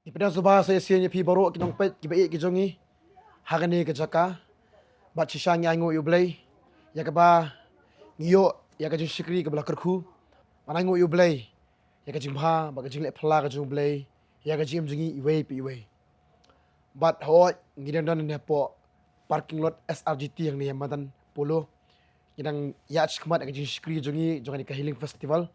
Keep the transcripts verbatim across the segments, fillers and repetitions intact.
Ngi pdiang sngewbha sa shisien ïa phi baroh ki nongpeit kiba ïeit ki jong ngi ha kane ka jaka. Bad shisha ngi ainguh ïa U Blei ïa kaba ngi ïoh ïa ka jingshakri kaba la kyrkhu. Bad ainguh ïa U Blei ïa ka jingbha bad ka jingleh phylla ka jong U Blei ïa ka jingim jong ngi iwei pa iwei. Bad hooid ngi dang don hangne hapoh parking lot S R G T hangne ha madan Polo. Ngi dang ïaid shakhmat ïa ka jingshakri jong ngi jong kane ka Healing Festival.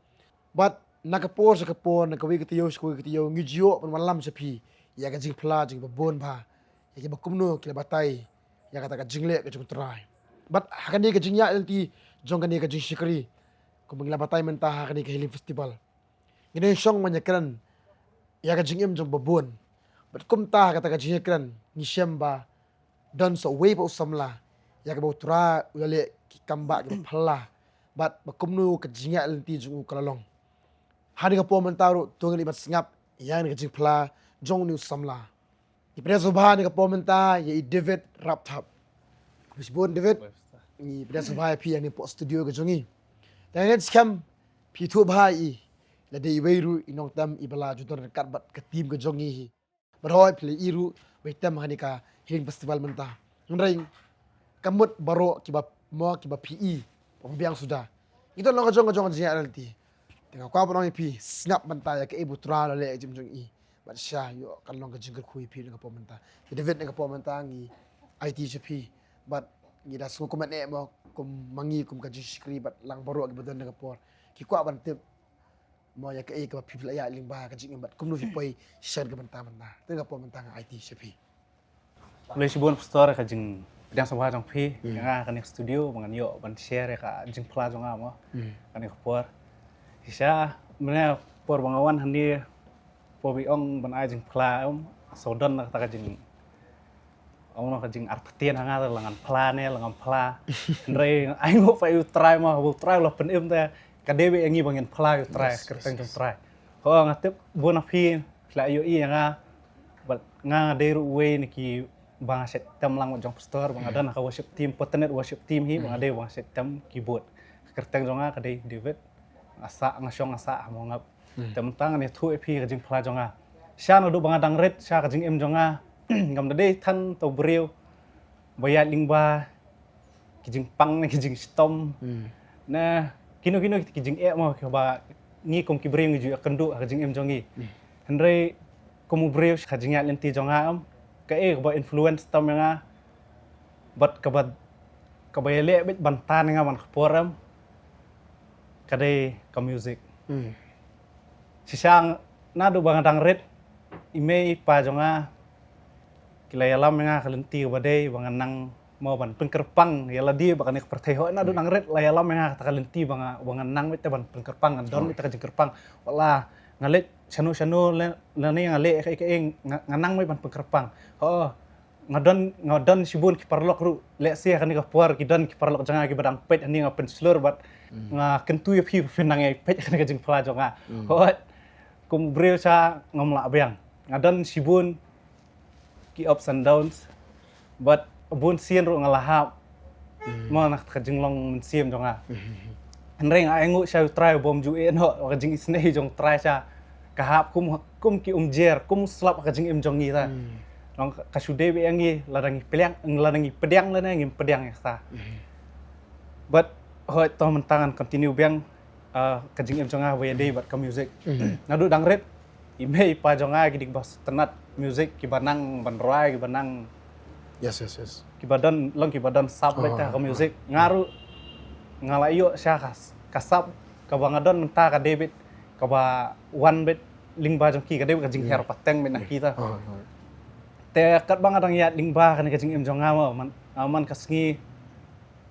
Bad na ka por sha ka por, na kawei ka taïew sha kawei ka taïew, ngi ju ïoh ban wallam sha phi ïa ka jingphla jong kiba bun bha, ïa kiba kumno ki la batai ïa kata ka jingleh ka jong U Trai. Bad ha kane ka jingïaid lynti jong kane ka jingshakri, kumba ngi la batai mynta ha kane ka Healing Festival, ngi dang shong ban ïakren ïa ka jingim jong ba bun. Bad kumta ha kata ka jingïakren ngi shem ba don sa uwei pat u samla ïa kaba U Trai u la leh ki kam bah kiba phylla. Bad ba kumno ka jingïaid lynti jong u ka la long. Ha kane ka por mynta ruh to ngin ïa ban sngap ïa kane ka jingphla jong une u samla. Ngi pdiang sngewbha ha kane ka por mynta ïa i David Rapthap. Khublei shibun David. Ngi pdiang sngewbha ïa phi hangne hapoh studio ka jong ngi. Te ngin skhem phi thuh bha ïa i, la dei iwei ruh i nongtem iba la ju don ryngkat bad ka team ka jong ngi hi. Bad hooid phi la ïohi ruh ba i tem ha kane ka Healing Festival mynta. Hynrei ka mut baroh kiba mo kiba phi i ba biang suda. Ngi don long ka jong ka jong ka jingïaid lynti. Te nga kwah ban ong ïa phi sngap mynta ïa kaei ba U Trai u la leh ha ka jingim jong i. Bad shisha ïoh kan long ka jingkyrkhu ïa phi na ka por mynta. Te David na ka por mynta ngi aiti sha phi. Bad ngi da sngewkmen eh mo kum ma ngi kum ka jingshakri bad lang baroh kiba don na ka por. Ki kwah ban tip mo ïa kaei kaba phi la ïaid lyngba ka jingim bad kumno phi poi sha ka bynta mynta. Te na ka por mynta nga aiti sha phi. Khublei shibun Pastor ka jingpdiang sngewbha jong phi ïa nga ha kane ka studio ba ngan ïoh ban share ïa ka jingphla jong nga mo. Kane ka por. Shisha mynne por ba nga wan hangne por ba i ong ban ai jingphla em, sngewdon na kata ka jing ong na ka jingartatien ha nga la ngan phla ne la ngam phla. Hynrei ainguh pat ïa U Trai mo, U Trai u la pynim te ka dei beit ïa ngi ba ngin phla ïa U Trai, ka kyrteng jong U Trai. Ho nga tip bun na phi la ïohi ïa nga. Bad nga dei ruh uwei na kiba nga shait tem lang bad jong Pastor ba nga don ha ka worship team, Patnit worship team hi ba nga dei ba nga shait tem keyboard. Ka kyrteng jong nga ka dei David. Nga sah, nga shong nga sah ha Mawngap. Te mynta ngan ïathuh ïa phi ka jingphla jong nga. Sha naduh ba nga dang rit sha ka jingim jong nga ngam da dei than uto u briew ba ïaid lyngba ki jingpang ne ki jingshitom ne kino kino ki jingeh mo kiba ngi kum ki briew ngi ju ïakynduh ha ka jingim jong ngi. Hynrei kum u briew sha ka jingïaid lynti jong nga em, kaei kaba influence tam ïa nga bad kaba kaba ïaleh beit ban tan ïa nga man ka por em ka dei ka music. Shisha naduh ba nga dang rit i mei i pa jong nga ki la ïalam ïa nga ka lynti kaba dei ba ngan nang mo ban pynkyrpang ïa lade bad kane ka pyrthei. Hooid naduh dang rit la ïalam ïa nga kata ka lynti ba nga ba ngan nang beit te ban pynkyrpang, ngan don beit te ka jingkyrpang. Wat la nga leit shano shano lane nga leh kaei kaei nga nang beit ban pynkyrpang. Ho nga don, nga don shibun ki paralok ruh. Lehse ha kane ka por ki don ki paralok jong nga kiba dang peit hangne, nga pynshlur bad nga kyntu ïa phi ba phin nang ïa peit ha kane ka jingphla jong nga. Hooid kum u briew sha ngam lah biang. Nga don shibun ki ups and downs bad bun sien ruh nga la hap mo na ka jinglong mynsiem jong nga. Hynrei nga ainguh sha U Trai u bym ju ïeh noh, ka jingisynei jong U Trai sha ka hap kum kum ki umjer kum slap ka jingim jong ngi ta. Long ka shu dei beit ïa ngi lada ngi pdiang, lada ngi pdiang lane ngim pdiang ïa kata. Bad hooid to mynta ngan continue biang ka jingim jong nga ba ïadei bad ka music. Naduh dang rit i mei i pa jong nga ki dei kiba sngewtynnat music, kiba nang ban rwai, kiba nang, yes yes yes, kiba don long kiba don sap beit ha ka music. Nga ruh nga la ïoh sha ka sap kaba nga don mynta ka dei beit kaba wan beit lyngba jong ki, ka dei beit ka jingher pateng beit na ki ta. Te katba nga dang ïaid lyngba kane ka jingim jong nga mo man, man ka sngi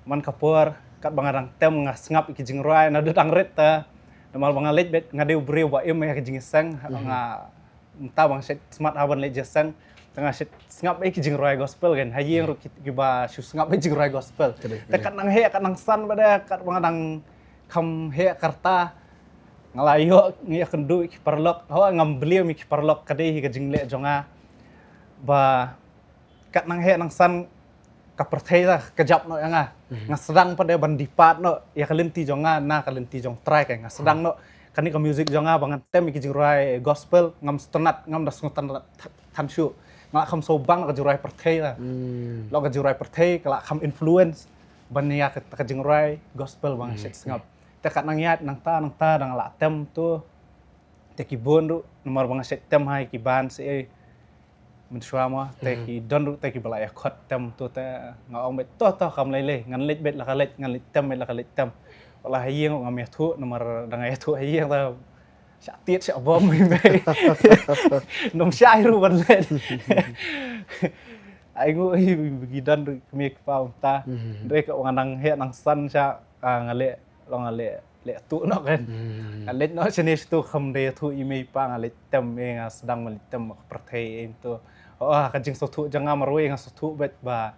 man ka por katba nga dang tem nga sngap ïa ki jingrwai naduh dang rit ta. Namar ba nga leit beit nga dei u briew ba im ïa ka jingïaseng, nga mynta ba nga shait smat ha ban leit ïaseng te nga shait sngap ïa ki jingrwai gospel kan ha ïing ruh kiba shu sngap ïa ki jingrwai gospel. Te kat nang heh kat nang san bad kat ba nga dang kham heh karta nga la ïoh ngi ïakynduh ïa ki paralok. Ho ngam blame ïa ki paralok, ka dei hi ka jingleh jong nga ba kat nang heh nang san ka pyrthei ta ka jap noh ïa nga. Nga sdang pat de ban dipat noh ïa ka lynti jong nga na ka lynti jong Trai, ka nga sdang noh kane ka music jong nga ba ngan tem ïa ki jingrwai gospel, ngam sngewtynnat, ngam da sngewtynnat than shuh. Nga la kham sngewbang ka jingrwai pyrthei la. Long ka jingrwai pyrthei ka la kham influence ban ïa ka, ka jingrwai gospel ba nga shait sngap. Te kat nang ïaid nangta nangta da nga la tem to. Te ki bun ruh namar ba nga shait tem ha ki band se ei. Mynshuwa mo te ki don ruh te ki ba la ïa khot tem to te nga ong beit to to kam lei lei ngan leit beit la ka leit ngan leit tem beit la ka leit tem. Wala ha ïing ngam ïathuh namar da nga ïathuh ha ïing ta shah tied shah bom mei mei. Nong shai ruh ban leit. Ai ngu i ki don ruh kmie kpa um ta. Dei ka ong nang heh nang san sha nga leh long nga leh leh tu noh kan. Nga leit noh shane shatu kham dei tu i mei pa nga leit tem eh nga sdang ma leit tem ka pyrthei eh tu. Oh ka jingsngewthuh jong nga marwei nga sngewthuh beit ba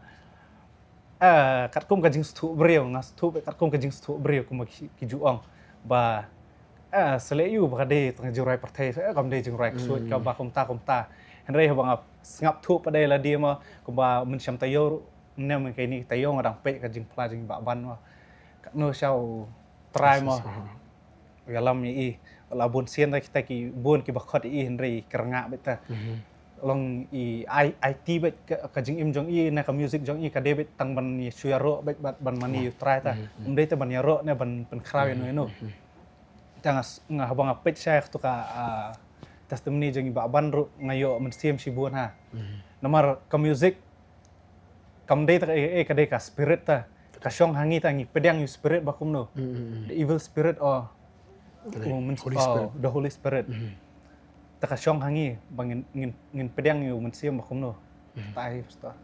eh katkum ka jingsngewthuh briew nga sngewthuh beit katkum ka jingsngewthuh briew kum ki, ki ju ong ba eh selek ïu ba ka dei tang jingrwai pyrthei eh kam dei jingrwai ksuid ka ba kumta kumta. Hynrei haba nga sngap thuh pat dei la dei ma kumba mynsiem taïew ruh ne ma kaini taïew nga dang peit ka jingphla jingba ban ma. Katno sha u trai mo. Ïalam ïa i la bun sien da kita ki bun ki ba khot ïa i hynrei kyrngah beit ta. Long i ai ai ti beit ka, ka jingim jong i na ka music jong i ka dei beit tang ban ïa shu ïaroh beit ban ban mane ïa u trai ta. Um dei ta ban ïaroh ne ban pynkhraw ïa no ïa no. Ta nga s- nga haba nga peit sha tu ka ah, testimony jong i ba ban ruh nga ïoh mynsiem shibun ha. Namar ka music kam dei ta ka eh, eh, ka dei ka spirit ta ka shong ha ngi ta ngi pdiang ïa u spirit ba kumno. The evil spirit or Ka dei, u men- Holy oh, Spirit. The Holy Spirit. Ta ka shong ha ngi ba ngin ngin ngin pdiang ïa u mynsiem ba kumno. Ta hi pastor.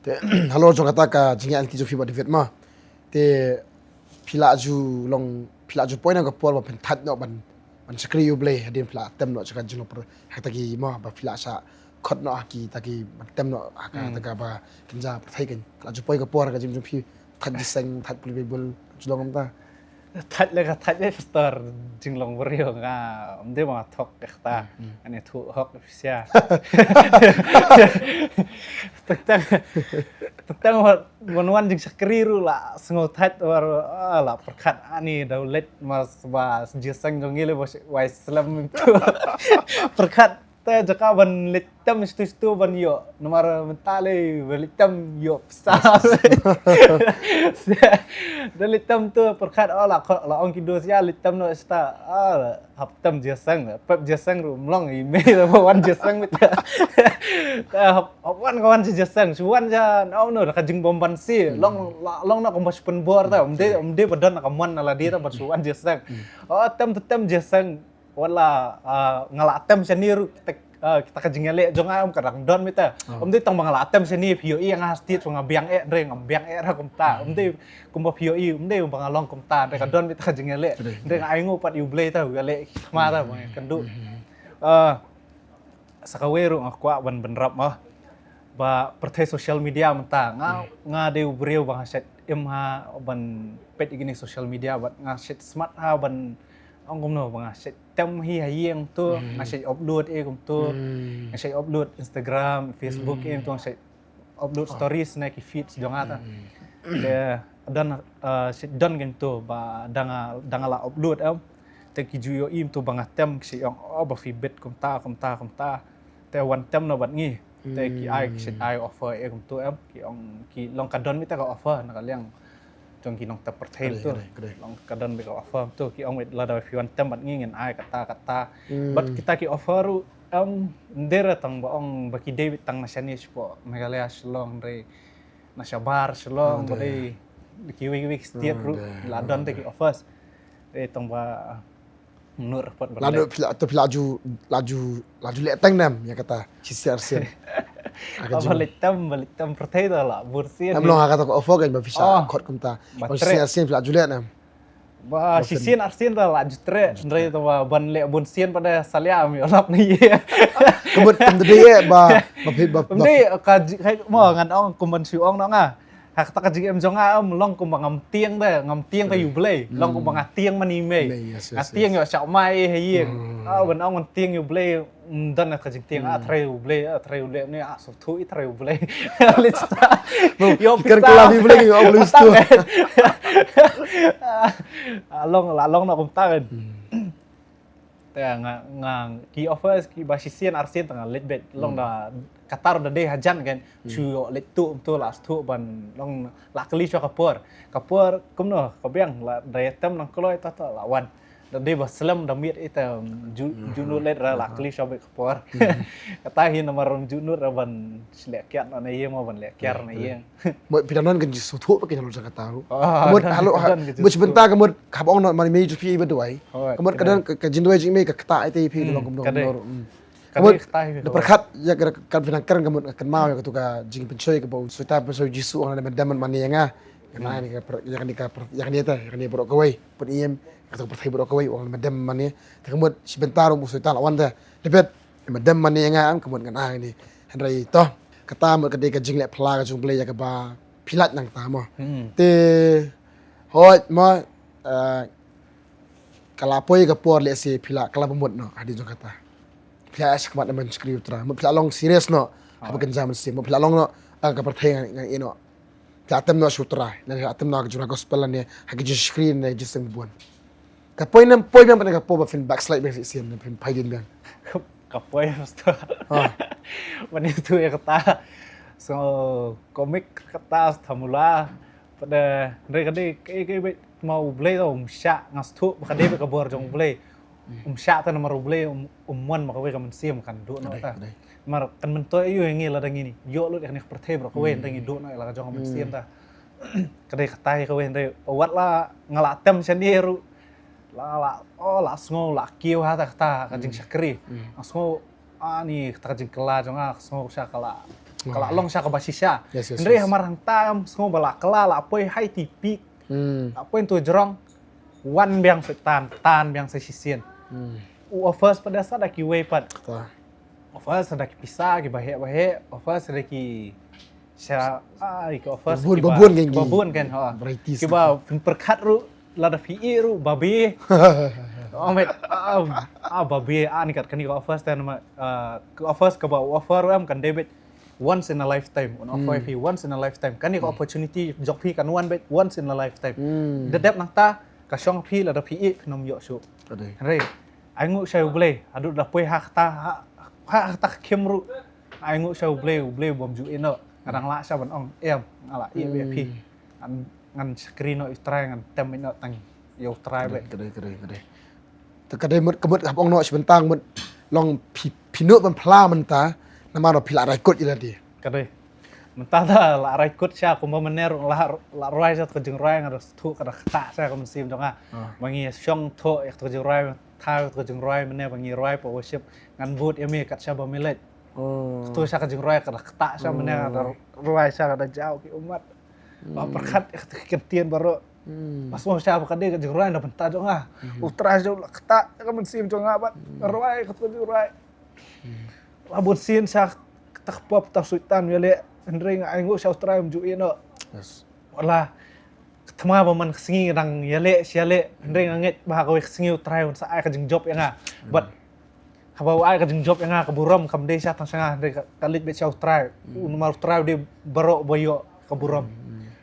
Te halor jong kata ka jingïaid lynti jong phi bad David ma. Te phi la ju long phi la ju poi na ka por ba phin thait noh ban ban shakri ïa u Blei hadien phi la tem noh sha ka jinglong pyrthei ha kata ki ma ba phi la shah khot noh ha kita ki ban tem noh ha kata ka ba kynja pyrthei kan. Phi la ju poi ka por ha ka jingim jong phi thait jingïaseng thait pule Baibl ju long kumta. Thait le ka thait le pastor jinglong briew nga ym dei ba nga thok ka kata. Ani thu hok pisa. Tang tang tang wan wan jingshakri ruh la sngew thait war ah, la pyrkhat ani da u leit mas ba jingïaseng jong ngi le ba wai slem tu. Pyrkhat te jaka ban leit tem stu stu ban ïoh namar mynta le ban leit tem ïoh pisa. Da leit tem tu pyrkhat oh la kho- la ong ki dos ïa leit tem noh sta ah hap tem jingïaseng pep jingïaseng ruh mlong i mei da ba wan jingïaseng mita. Te hap hap wan ka wan jingïaseng shu wan ja na no da ka jingbym ban si long la- long na kumba shu pynbor ta um de um de ba don na ka mon na la de ta ba shu wan jingïaseng. Oh tem tu tem jingïaseng. Wat la ah, nga la tem shane ruh kita ah, kita ka jingïaleh jong nga um ka dang don mita. Um dei tang ba nga la tem shane phi ïohi nga ha stage nga biang eh hynrei ngam biang eh ra kumta. Um dei kumba phi ïohi um dei ba nga long kumta hynrei ka don mita ka jingïaleh. Hynrei nga ainguh pat ïa u Blei ta u ïaleh thma ta ba nga kynduh. Ah, sa kawei ruh nga kwah ban bynrap ma ba pyrthei social media mynta nga nga dei u briew ba nga shet im ha ban peit ïa kine social media bad nga shet smat ha ban ong kumno ba nga shet tem hi ha ïing tu nga shet upload eh kumtu nga shet upload Instagram Facebook eh tu nga shet upload stories na ki feeds jong nga ta. Te don uh, shet don kumtu ba dang dang la upload em. Te ki ju ïohi kumtu ba nga tem ki shet ong oh ba phi bit kumta kumta kumta. Te wan tem na bad ngi. Te ki ai ki shet ai offer eh kumtu em ki ong ki long ka don mita ka offer na ka liang jong ki nongtem pyrthei tu. Long ka don mita ka offer tu ki ong lada phi wan tem bad ngi ngin ai kata kata. Bad kita ki offer ruh em ndera tang ba ong ba ki dei tang na shane shpo Meghalaya Shillong re na shabar Shillong ba dei ki wei wei state ruh la don te ki offers. Te tang ba Mnur pat la no phi la to phi la ju la ju la ju leh teng nem ïa kata shi siar sien. Ba leh tem ba leh tem pyrthei da la bur sien. Em long ha kata ko offer kan ba phi sa khot kumta ba shi siar sien phi la ju leh nem. Ba shi sien ar sien da la ju tre ndrei to ba ban leh bun sien pada salia mi olap ni. Kumut tem de ba ba phi ba. Ndrei ka mo ngan ong kum ban shu ong no nga. Ha kata ka jingim jong nga em long kumba ngam tieng de ngam tieng ka ïa u Blei long kumba nga tieng mani mei. Nga tieng ïa u shah mai ha ïing. Ah ban ong ngan tieng ïa u Blei. Don ka jingtieng ah trei u Blei ah trei u Blei ne ah sngewthuh i trei u Blei. Lista ïa u pisa. Long la long na kumta kan. Te nga, nga ki offer ki ba shisien arsien te nga leit beit long da katar da dei hajan kan. Shu ïoh leit tu tu la stu ban long la kali sha ka por. Ka por kumno ka biang la da ïa tem nang kloi ta ta la wan. Da dei ba slem da miet ita ju ju nu leit ra la kali sha beit ka por. Kata hi namar ju nu ra ban shlek kiat na ïeng ma ban lek kiar na ïeng. Mut phi dang don ka jingsngewthuh ba ka jinglut jong kata ruh. Ka mut halo ka mut bynta ka mut ka bong noh mane mei ju phi ba duwai. Ka mut ka don ka jingduwai jingmei ka kata ite phi long kumno kumno ruh. Ka mut da pyrkhat ïa ka kan phi nang kren ka mut ka kynmaw ïa katu ka jingpynshoi ka ba u Soitan pynshoi Jisu ong lada mem dem mane ïa nga. Kane ka ïa kane ka ïa kane ta ïa kane baroh kawei. Pynïem ïa katu ka pyrthei baroh kawei ong lada mem dem mane. Te ka mut shi bynta ruh u Soitan la wan ta. Te pet mem dem mane ïa nga am ka mut ngan ai ni. Hynrei to kata mut ka dei ka jingleh phylla ka jong U Blei ïa kaba phi lait nangta mo. Te hooid mo ka la poi ka por lehse phi la ka la bamut noh hadien jong kata. Phi la ïa shakmat na ban shakri U Trai. Mut phi la long serious noh haba kynja mynsiem. Mut phi la long noh ka pyrthei ngan ïeh noh. Phi la tem noh sha U Trai. Lane phi la tem noh ka jong gospel lane ha ka jingshakri lane jingseng bun. Ka poi nem poi biang pat ka por ba phin backslide biang shisien ne phin phai dien biang. Ka poi masta. Mane tu ïa kata. So komik kata stamula. Pada hynrei ka dei ka ka beit ma U Blei tau um shah nga sngewthuh ba ka dei beit ka bor jong U Blei. Um shah ta namar U Blei um mon ma kawei ka mynsiem kan duh noh ta. Mar kan myntoi aïu ïa ngi lada ngi ïoh lut ïa kane ka pyrthei baroh kawei hynrei ngi duh noh ïa la ka jong ka mynsiem ta. Ka dei kata ïa kawei hynrei wat la nga la tem shane ruh. La la oh la sngew la kiew ha ta kata ka jingshakri. Nga sngew ani kata ka jingkylla jong nga ka sngew sha ka la ka la long sha kaba shisha. Hynrei hamar hangta sngew ba la kylla la poi hai ti pik. La poi ntu jrong wan biang Soitan tan biang sa shisien. U offers pat da sa da kiwei pat. Offers da ki pisa ki baheh baheh offers da ki sha ai ki offers bun ki bun kan ha ki ba pyrkhat ruh lada phi i ruh babi. Oh met ah babi ani kat kani ka offers ten ma ki offers ka ba offer em kan debit once in a lifetime un offer phi once in a lifetime kani ka opportunity jok phi kan wan bet once in a lifetime. Da dep nangta ka shong phi lada phi i phi nom ïoh shu. Hynrei ai nguh sha U Blei haduh da poi ha kata ha kata khim ruh. Ai nguh sha U Blei U Blei bom ju ino nga dang lah sha ban ong em nga lah i be phi ngan shakri noh U Trai ngan tem ino tang ïa U Trai be. Kadei kadei kadei. Te kadei mut ka mut hap ong noh shi bynta mut long phi phi noh ban phla mynta namar phi lah rai kut ila dei. Kadei. Mynta ta la rai kut sha kumba mynne ruh la la rwai sha ka jingrwai nga da sngewthuh ka da kata sha ka mynsiem jong nga. Ma ngi shong thoh ïa ka jingrwai thaw ka jingrwai mynne ba ngi rwai pa worship ngan bud ïa me kat sha ba me leit. Katu sha ka jingrwai ka da kata sha mynne nga da rwai sha ka da jaw ki umat. Ba pyrkhat ïa ka ktien baroh. Ba sngewsih ba ka dei ka jingrwai na bynta jong nga. U Trai jong la kata ka mynsiem jong nga ba rwai ka jingrwai. La bun sien sha ta pop ta suitan ïa le hynrei nga ai nguh sha U Trai um ju ïa no. Wala thma ba man ka sngi dang ïa le sha le hynrei nga ngeit ba ka wei ka sngi U Trai un sa ai ka jingjop ïa nga. But haba u ai ka jingjop ïa nga ka burom kam dei sha tang sha nga hynrei ka leit beit sha U Trai. U namar U Trai u dei baroh ba ïoh ka burom.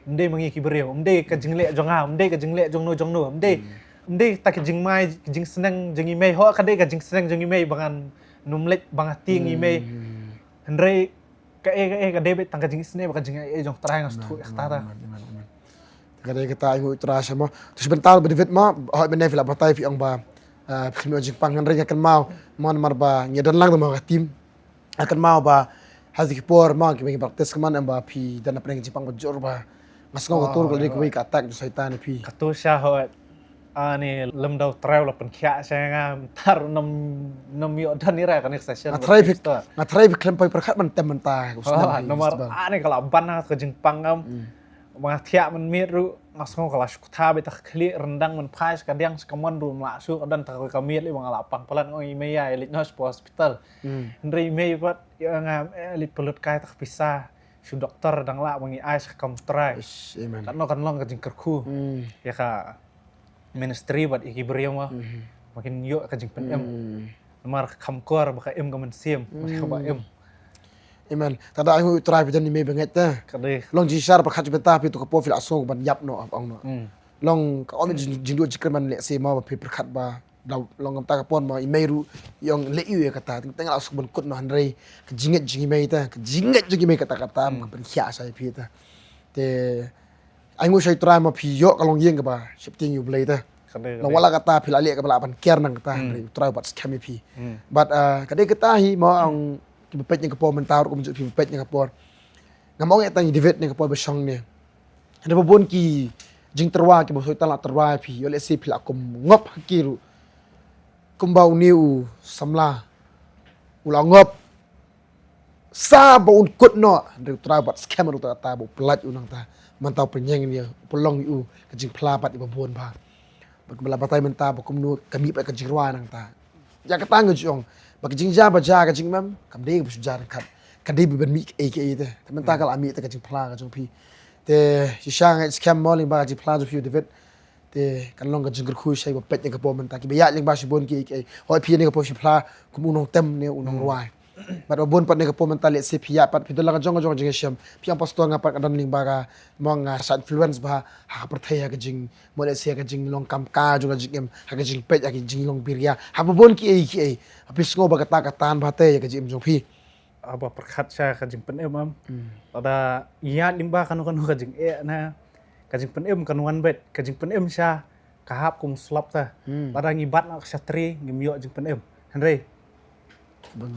Ym dei ma ngi ki briew ym dei ka jingleh jong nga ym dei ka jingleh jong no jong no ym dei ym dei ta ka jingmai ka jingsneng jong i mei ho ka dei ka jingsneng jong i mei ba ngan nym leit ba nga tieng i mei. Hynrei kaei kaei ka dei beit tang ka jingisnei bad ka jingai ei jong U Trai nga sngewthuh ïa kata. Ka dei kata ai nguh ïa U Trai sha mo. Te shi bynta ba David mo hooid mynne phi la batai phi ong ba phi khlem ïoh jingpang hynrei nga kynmaw mo namar ba ngi don lang da mo ka team. Nga kynmaw ba ha ki por mo ki ba ngi practice ka man em ba phi don na pdeng jingpang ba jur ba nga sngew ka tur ka dei kawei ka attack jong Soitan ïa phi. Ka tu sha hooid. Ani lem da U Trai u la pynkhiah sha nga mynta ruh nym nym ïoh don ira kane ka session. Nga tharai phi nga tharai phi khlem poi pyrkhat ban tem mynta. Namar ani ka la ban ha ka jingpang ngam. Ba nga thiah mynmiet ruh nga sngew ka la shu ktha beit ta ka khlieh ryndang mynphai sha ka diang sha ka mon ruh ym lah shuh ka don ta ka miet lei ba nga la pang palat nga ong i mei ïa leit noh sha hospital. Hynrei i mei pat ïa nga leit pynlut kai ta ka pisa. Shu doktor dang lah ba ngi ai sha ka kam U Trai. Katno kan long ka jingkyrkhu ïa ka ministry bad ïa ki briew ma ba kin ïoh ka jingpynim. Namar ka kham kor ba ka im ka mynsiem ba ka ba im. Amen. Tada ai U Trai phi don i mei ba ngeit ta. Long jingshar pyrkhat jingpynta phi tu ka por phi la sngew ban ïap noh ap ong noh. Long ka om jingduh jingkyrmen lehse ma ba phi pyrkhat ba Ba long kumta ka por ma i mei ruh i ong leh ïa kata. Teng teng la suk ban kut noh hynrei ka jingngeit jong i mei ta, ka jingngeit jong i mei kata kata ma pynkhiah sha ïa phi ta. Te ai nguh sha U Trai ma phi ïoh ka longïing kaba sheptieng ïa U Blei ta. Long wat la kata phi la leh kaba lah ban ker nang kata hynrei U Trai u bat skhem ïa phi. Bad ka dei kata hi ma ong kiba peit ïa ka por mynta ruh kumjuh phi ba peit ïa ka por. Ngam ong ïa tang i David ïa ka por ba shong ne. Hynrei ba bun ki jingtyrwa kiba Soitan la tyrwa ïa phi, ïoh lehse phi la kum ngop ha ki ruh. Kumba une u samla u la ngop sa ba un kut noh, hynrei U Trai u bat skhem ruh ta, ta ba u pyllait u nangta. Mynta u pynïeng ïa u, u pynlong ïa u ka jingphla bad ïa ba bun bha. Bad kumba la batai mynta ba kumno ka mih bad ka jingrwai nangta. Ïa kata nga ju ong ba ka jingjia ba jia ka jingmem kam dei kaba shu jia ryngkat, ka dei ba ban mih kaei kaei te. Te mynta ka la mih te ka jingphla ka jong phi. Te shisha nga ngeit skhem mo lyngba ka jingphla jong phi David. Te kan long ka jingkyrkhu sha i ba peit ïa ka por mynta kiba ïaid lyngba shibun kiei kiei. Hooid phi ïa ne ka por phi phla kum u nongtem ne u nongrwai. Bad ba bun pat ne ka por mynta lehse phi ïaid pat phi don la ka jong ka jong ka jingïashem. Phi ong pastor nga pat nga don lyngba ka mo nga sa influence bha ha ka pyrthei ha ka jing mo lehse ha ka jinglong kam ka jong ka jingim ha ka jingpeit ha ka jinglong biria ha ba bun kiei kiei. Phi sngew ba kata ka tan bha te ïa ka jingim jong phi. Haba pyrkhat sha ka jingpynim em. Lada ïaid lyngba kano kano ka jingeh na ka jingpynim kan wan beit ka jingpynim sha ka hap kum u slap ta. Lada ngi bat na ka shatri ngim ïoh jingpynim. Hynrei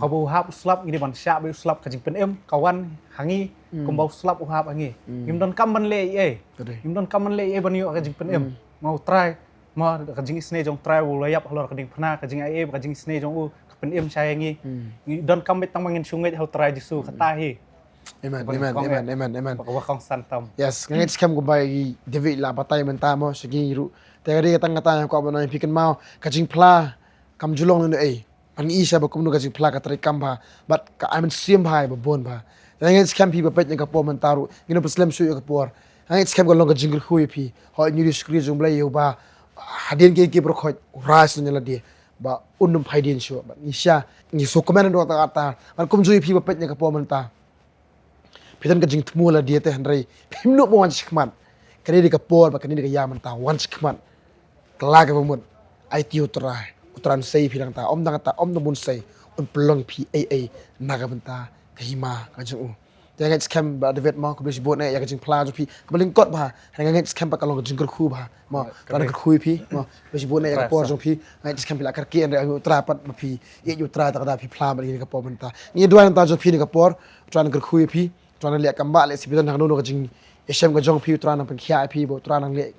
kaba u hap u slap ngi dei ban shah beit u slap ka jingpynim ka wan ha ngi kumba u slap u hap ha ngi. Ngim don kam ban leh ei ei. Ngim don kam ban leh ei ei ban ïoh ka jingpynim. Ma U Trai ma ka jingisynei jong U Trai u la ïap halor ka diengphna ka jingaiei ka jingisynei jong u ka pynim sha ïa ngi. Ngi don kam beit tang ba ngin shu ngeit ha U Trai Jisu kata hi. Amen, amen, amen, amen, amen. Ba kong san tam. Yes, nga ngeit skhem kumba i David la batai mynta mo sha ngi ruh. Te ka dei ka tang kata nga kwah ban ong ïa phi kynmaw ka jingphla kam ju long lano ei. Ban i sha ba kumno ka jingphla ka trei kam bha bad ka ai mynsiem bha ïa ba bun bha. Nga ngeit skhem phi ba peit ïa ka por mynta ruh ngin ym pynslem shuh ïa ka por. Nga ngeit skhem ka long ka jingkyrkhu ïa phi. Hooid ngi ri shukri jong Blei ïa u ba hadien ki ki brokhoit u rai sha ïa lade ba un ym phai dien shuh bad ngi sha ngi sngewkmen ïa ka ta ka ta. Bad kumjuh ïa phi ba peit ïa ka por mynta. Phi don ka jingthmu la dia te hynrei phim nud ba wan shakhmat. Kane dei ka por ba kane dei ka ïa mynta wan shakhmat. Kylla ka bamut. Aiti U Trai, U Trai un sei phi nangta, ym nangta, ym nang bun sei. Un pynlong phi ei ei na ka bynta ka hima ka jong u. Te nga ngeit skhem ba David mo khublei shibun eh ïa ka jingphla jong phi kaba lyngkot bha. Nga ngeit skhem ba ka long ka jingkyrkhu bha. Mo, U Trai un kyrkhu ïa phi mo. Khublei shibun eh ïa ka por jong phi. Nga ngeit skhem phi la kyrkieh eh U Trai pat ba phi ïeit ïa U Trai ta ka da phi phla ba ïa ka por mynta. Ngi duwai nangta jong phi ïa ka por. U Trai un kyrkhu ïa phi. U Trai un leh kam ba leh siphi don hangno ka jingïashem ka jong phi U Trai un pynkhiah ïa phi ba U Trai un leh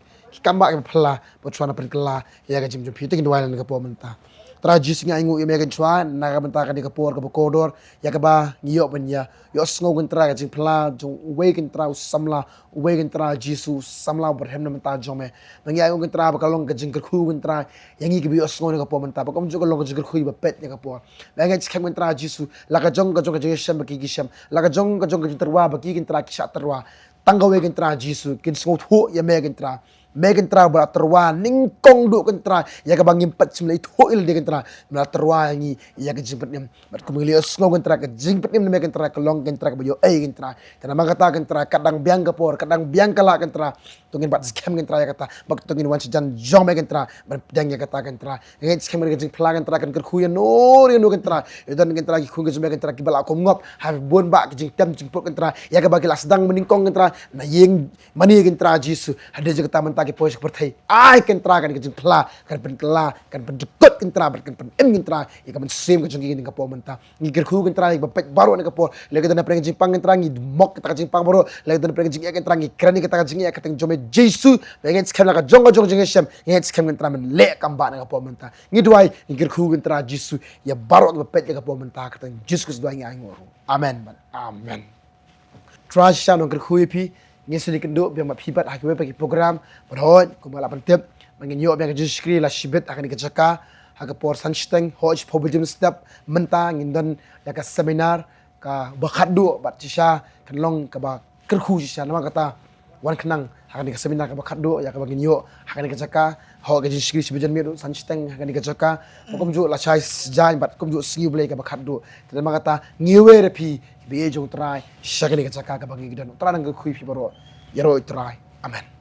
kam ba ka phylla ba U Trai un pynkylla ïa ka jingim jong phi. Te ngi duwai ïa ka por mynta. Trai Jisu ngi ainguh ïa me kynta na ka bynta kane ka por kaba kordor ïa kaba ngi ïoh ban ïa ïohsngew kynta ka jingphylla jong uwei kynta u samla uwei kynta Jisu samla u byrhem na bynta jong me. Ba ngi ainguh kynta ba ka long ka jingkyrkhu kynta ïa ngi kiba ïohsngew na ka por mynta ba kumjuh ka long ka jingkyrkhu ba peit ïa ka por. Ba ngi skhem kynta Jisu la ka jong ka jong ka jingïashem ba ki ki shem la ka jong ka jong ka jingtyrwa ba ki kynta ki shah tyrwa. Tang kawei kynta Jisu kin sngewthuh ïa me kynta. Me kynta ba la tyrwa nyngkong duh kynta ïa kaba ngim pat shym la ithuh ïa lade kynta. Me la tyrwa ïa ngi ïa ka jingpynim. Bad kum ngi la ïohsngew kynta ka jingpynim na me kynta ka long kynta kaba ïoh ei kynta. Te namar kata kynta ka dang biang ka por ka dang biang ka lah kynta. To ngin bat skhem kynta ïa kata bad to ngin wan sha jan jong me kynta ban pdiang ïa kata kynta. Ngin skhem ka jingphla kynta kan kyrkhu ïa no ïa no kynta. Ïa don kynta ki khun ki jong me kynta kiba la kum ngop ha bun ba ki jingtem jingput kynta ïa kaba ki la sdang mynnyngkong kynta na ïing mane kynta Jisu. Hadien jong kata mynta ki poi sha ka pyrthei ai kynta kan ka jingphla kan pynkylla kan pyndykut kynta bad kan pynim kynta ïa ka mynsiem ka jong ki kynta ka poi mynta. Ngi kyrkhu kynta ïa kiba peit baroh na ka por. Lada don pyrshah jingpang kynta ngi mok kata ka jingpang baroh. Lada don pyrshah jingeh kynta ngi kren kata ka jingeh kata jong me Jisu. Ba ngi skhem la ka jong ka jong jingeh shem. Ngi skhem kynta men leh kam ba na ka por mynta. Ngi duwai ngi kyrkhu kynta Jisu. Ïa baroh kiba peit ïa ka por mynta kata Jisu Khrist duwai ngi ai nguh. Amen. Amen. Trai shisha nong kyrkhu ïa phi. Ngin sa ïakynduh biang bad phi bad ha kiwei pat ki program. Bad hooid kumba la pyntip ba ngin ïoh biang ka jingshakri la shibit ha kane ka jaka ha ka por san shiteng hooid shiphew baje mynstep mynta ngin don ïa ka seminar kaba khatduh bad shisha kan long kaba kyrkhu shisha namar kata wan khnang ha kane ka seminar kaba khatduh ïa kaba ngin ïoh ha kane ka jaka. Hooid ka jingshakri shi baje mynmiet san shiteng ha kane ka jaka. Ba kumjuh la shai sjain bad kumjuh sngi U Blei kaba khatduh. Te namar kata ngi wer ïa phi kiba ïeit jong U Trai sha kane ka jaka kaba ngi don. U Trai nang kyrkhu ïa phi baroh. Ïaroh U Trai. Amen.